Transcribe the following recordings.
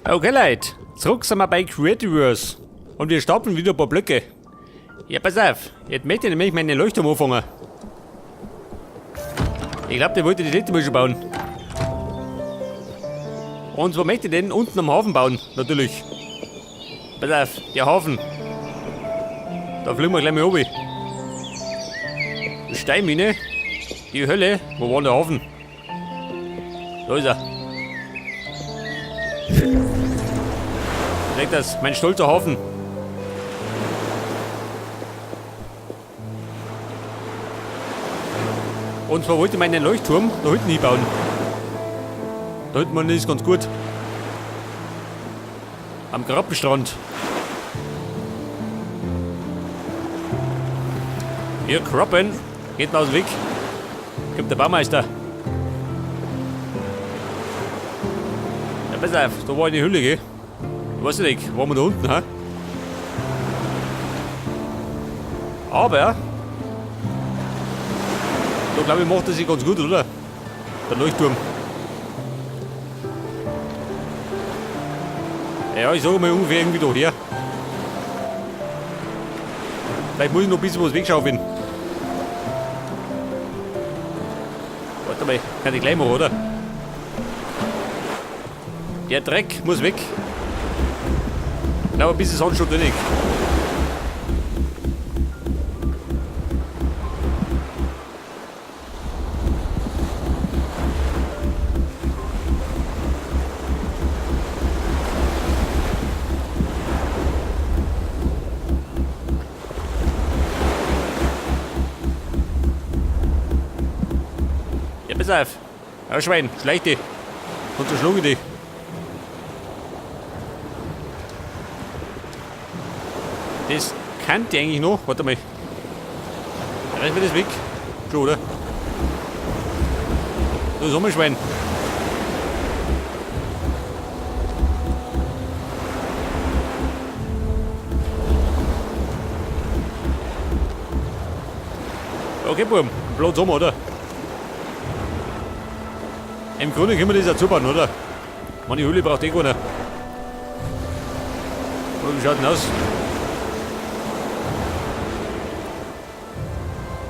Okay Leute, zurück sind wir bei Creativerse und wir stapeln wieder ein paar Blöcke. Ja, pass auf, jetzt möchte ich nämlich meine Leuchtturm anfangen. Ich glaub, der wollte die letzte Mal schon bauen. Und zwar möchte ich den unten am Hafen bauen, natürlich. Pass auf, der Hafen. Da fliegen wir gleich mal runter. Die Steinmine, die Hölle, wo war denn der Hafen? Da ist er. Seht das, mein stolzer Hafen. Und zwar wollte ich meinen Leuchtturm da hinten hinbauen. Da hinten man ist ganz gut. Am Krabbenstrand. Hier, Krabben. Geht mal aus dem Weg. Kommt der Baumeister. Ja, pass auf, da war eine Hülle, gell? Ich weiß nicht, waren wir da unten, hä? Aber da glaube ich, macht er sich ganz gut, oder? Der Leuchtturm. Ja, ich sage mal ungefähr irgendwie da her. Vielleicht muss ich noch ein bisschen was wegschaufeln. Warte mal, kann ich gleich machen, oder? Der Dreck muss weg. Ich glaube, ein bisschen Sand schon drin. Ja, pass auf. Ja, Schwein, schleich dich. Sonst erschlug ich dich. Das kann ich eigentlich noch. Warte mal. Reiß mir das weg. Schon, oder? Da ist auch mal Schwein. Okay, Buben. Platz haben wir, oder? Im Grunde können wir das ja zubauen, oder? Meine Höhle braucht eh keiner. Oder wie schaut denn aus?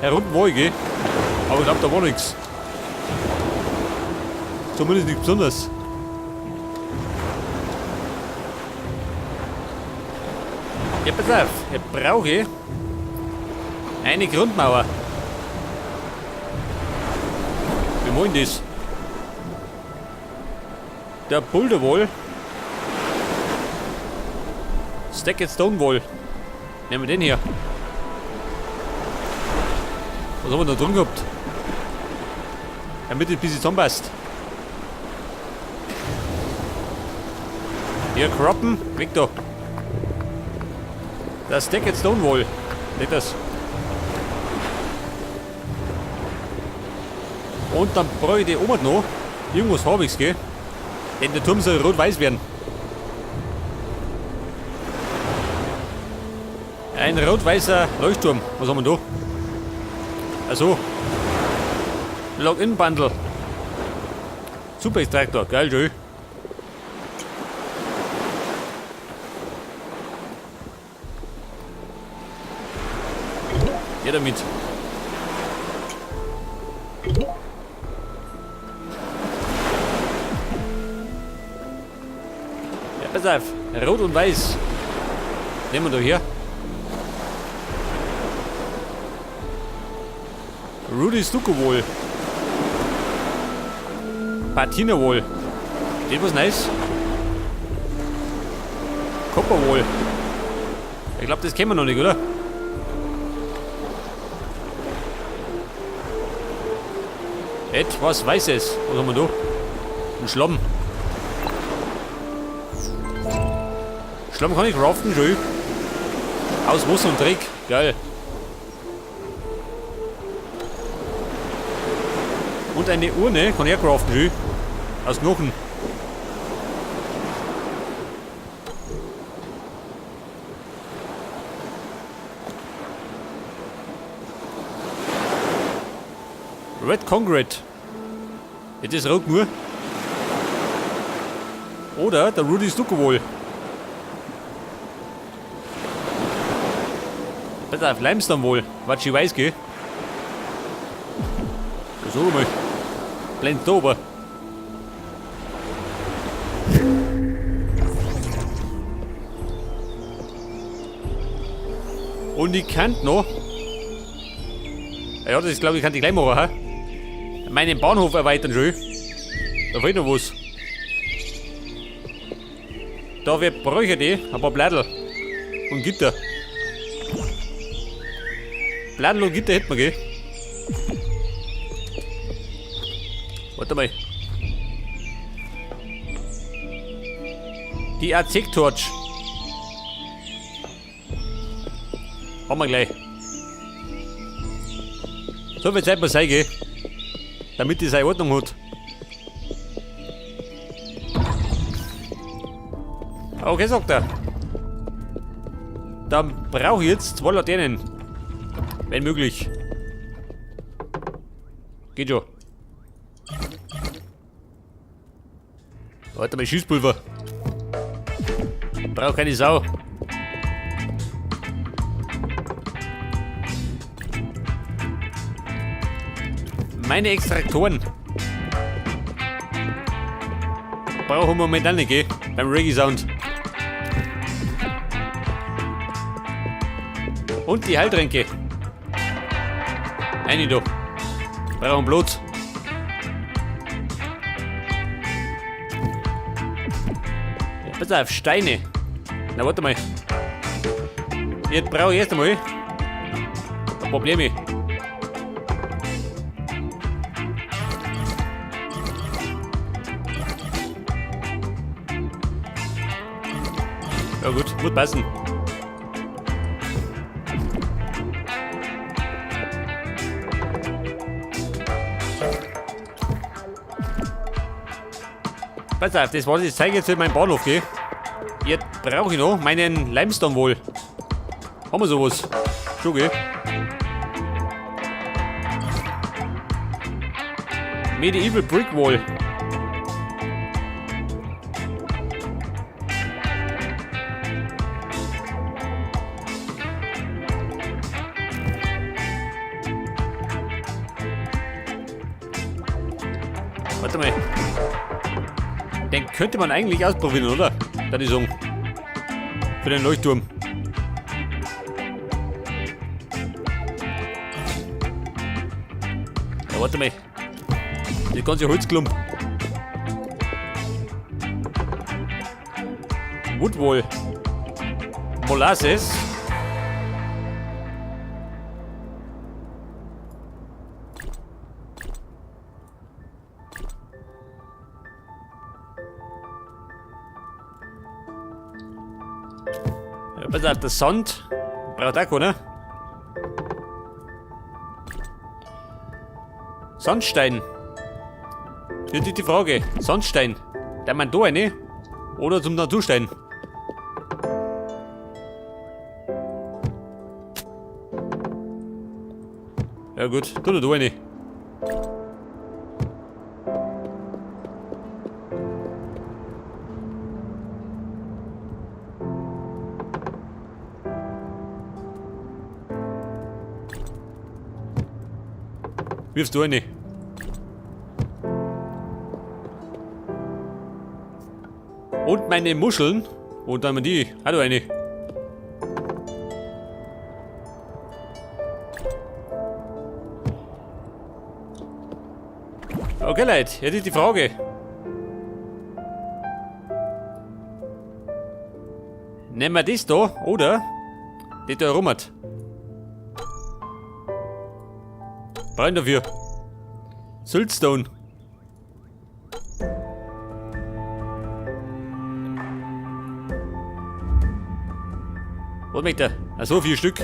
Herunten war ich, gell? Aber ich glaub, da war nix. Zumindest nichts Besonderes. Ja, pass auf, ich brauche eine Grundmauer. Wie machen das? Der Boulder Wall. Stacked Stone Wall. Nehmen wir den hier. Was haben wir da drin gehabt? Damit es ein bisschen zusammenpasst. Hier, Kroppen. Weg da. Das Stacked Stone Wall. Nicht das. Und dann brauche ich die oben noch. Irgendwas hab ich's, gell? Denn der Turm soll rot-weiß werden. Ein rot-weißer Leuchtturm. Was haben wir da? Also. Login-Bundle. Super Extraktor. Geil, schön. Ja, damit. Ja, pass auf. Rot und Weiß. Nehmen wir da her. Rudy Stucco Wall. Patina Wall. Das was nice. Copper Wall. Ich glaub, das kennen wir noch nicht, oder? Etwas Weißes. Was haben wir da? Ein Schlamm. Schlamm kann ich craften, schön. Aus Wasser und Dreck. Geil. Und eine Urne kann ich auch craften, schön. Aus Knochen. Red Concrete. Jetzt ist rot nur. Oder der Rudy Stucco wohl. Pass auf, Limestone wohl. Was ich weiß, gell? So mal. Blend da oben. Und ich kann noch. Ja, das ist, glaube ich, kann ich gleich machen. Hä? Meinen Bahnhof erweitern schon. Da fehlt noch was. Da wir bräuchte ich ein paar Blättel und Gitter. Blättel und Gitter hätten wir, gell? Warte mal. Die Azek-Torch. Haben wir gleich. So viel Zeit muss sein, gell? Damit die seine Ordnung hat. Okay, sagt er. Dann brauche ich jetzt 2 Laternen. Wenn möglich. Geht schon. Warte mal, Schießpulver. Brauch keine Sau. Meine Extraktoren. Brauchen wir momentan nicht, gell? Beim Reggae-Sound. Und die Heiltränke. Eine da. Brauchen Blut. Ja, pass auf, Steine. Na, warte mal. Jetzt brauche ich erst einmal ein Probleme. Ja gut, muss passen. Pass auf, das war das Zeug jetzt für meinen Bahnhof, gell? Jetzt brauche ich noch meinen Limestone wohl. Haben wir sowas? Schon, gell? Medieval Brick Wall. Warte mal. Den könnte man eigentlich ausprobieren, oder? Da die Song. Für den Leuchtturm. Ja, warte mal. Die ganze Holzklump. Woodwall. Molasses. Ja, pass auf, der Sand braucht auch keiner. Sandstein. Jetzt ist die Frage. Sandstein. Der man da rein? Oder zum Naturstein? Ja gut, tu da rein. Wirfst du eine? Und meine Muscheln. Und dann haben wir die. Hallo eine. Okay, Leute, jetzt ist die Frage. Nehmen wir das da, oder? Das da herum hat. Brauchen dafür. Siltstone. Was möchte er? Achso, 4 Stück.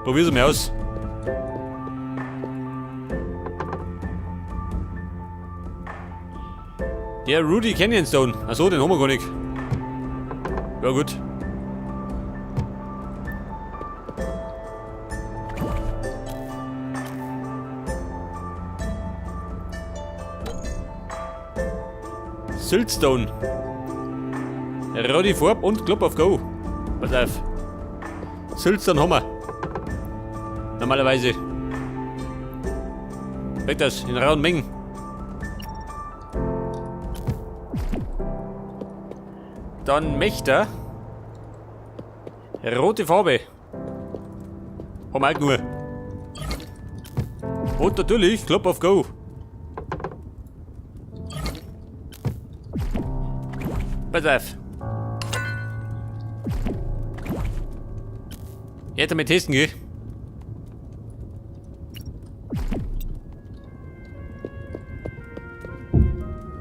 Probier's mal aus. Der Rudy Canyon Stone. Achso, den haben wir gar nicht. Ja gut. Siltstone. Rote Farbe und Klopp auf Go. Pass auf. Sülzern haben wir. Normalerweise. Weg das, in rauen Mengen. Dann Mächter. Rote Farbe. Haben wir auch genug. Und natürlich Klopp auf Go. Pass auf. Jetzt damit testen geh.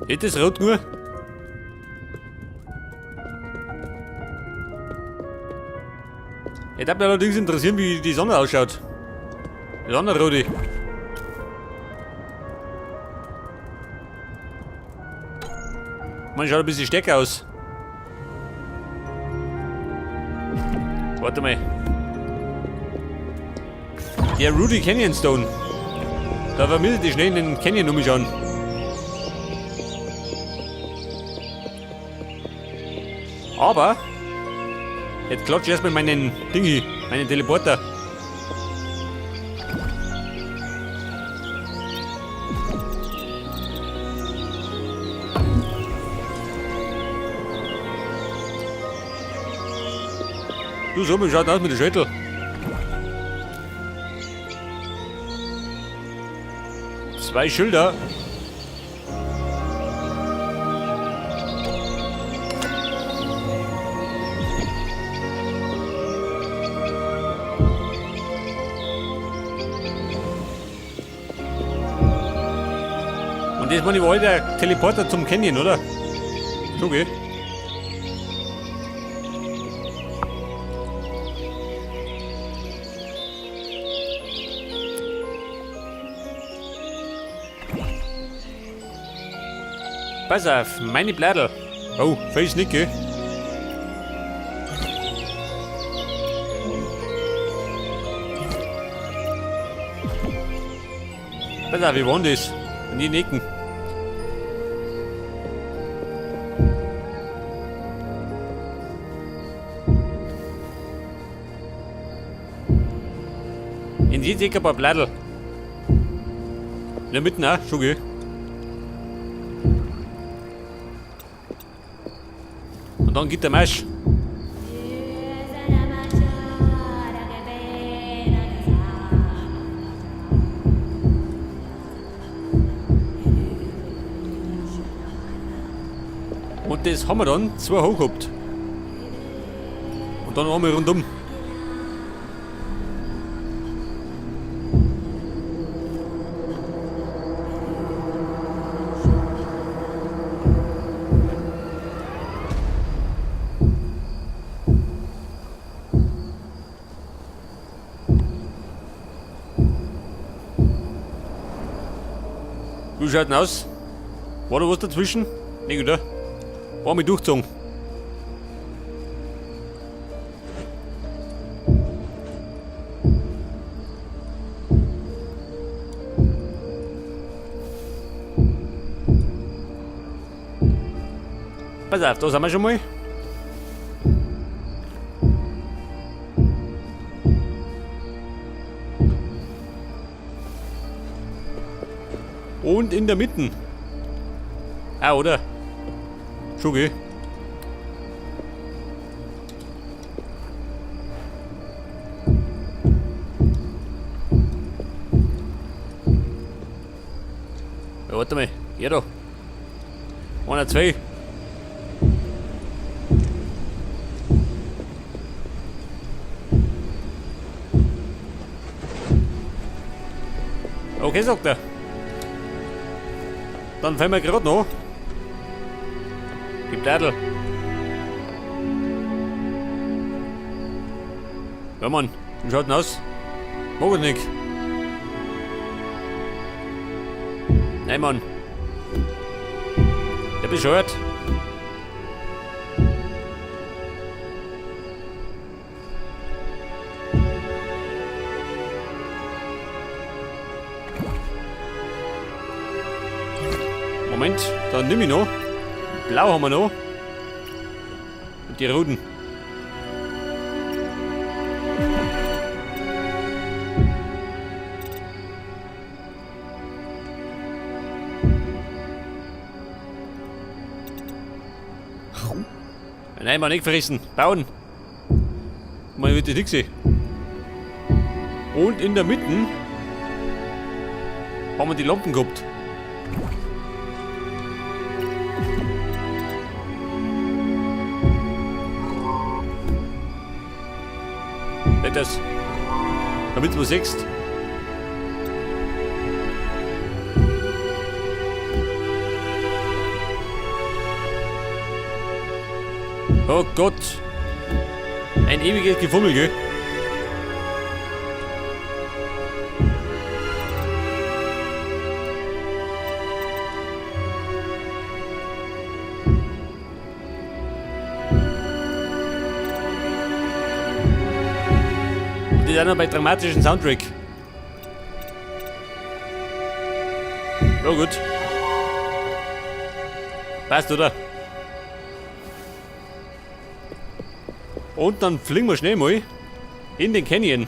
Geht das rot nur? Ich darf mich allerdings interessieren, wie die Sonne ausschaut. Die Sonne rote. Man schaut ein bisschen stärker aus. Warte mal. Der Rudy Canyon Stone. Da vermisse ich schnell in den Canyon umschauen. Aber jetzt klatsche ich erstmal meinen Ding hier, meinen Teleporter. Du, so, wie schaut aus mit der Schädel? Zwei Schilder. Und das war die der Teleporter zum Canyon, oder? Schon, gell? Pass auf, meine Blätter. Oh, face nicht, gell? Pass auf, wie war das? In die Ecken. In die Ecke ein paar Blätter. In der Mitte auch, schon, gell? Und dann geht der Marsch. Und das haben wir dann zwei hoch gehabt. Und dann einmal rundum. Wie schaut denn aus? War da was dazwischen? Nicht, oder? War mich durchgezogen. Pass auf, da sind wir schon mal. Und in der Mitte. Ah, oder? Schon, gell? Ja, warte mal. Hier da. Einer, zwei. Okay, sagt er. Dann fahren wir gerade noch. Die Blädel. Ja Mann, wie schaut denn aus? Mag ich nicht. Nein Mann. Der bescheuert. Moment, dann nimm ich noch. Blau haben wir noch. Und die Ruden. Nein, mal nicht verrissen. Bauen. Mal wird die Dixie. Und in der Mitte haben wir die Lampen gehabt. Nicht das. Damit du siehst. Oh Gott. Ein ewiges Gefummel, gell? Und die dann noch bei dramatischen Soundtrack. Ja gut. Passt, oder? Und dann fliegen wir schnell mal in den Canyon.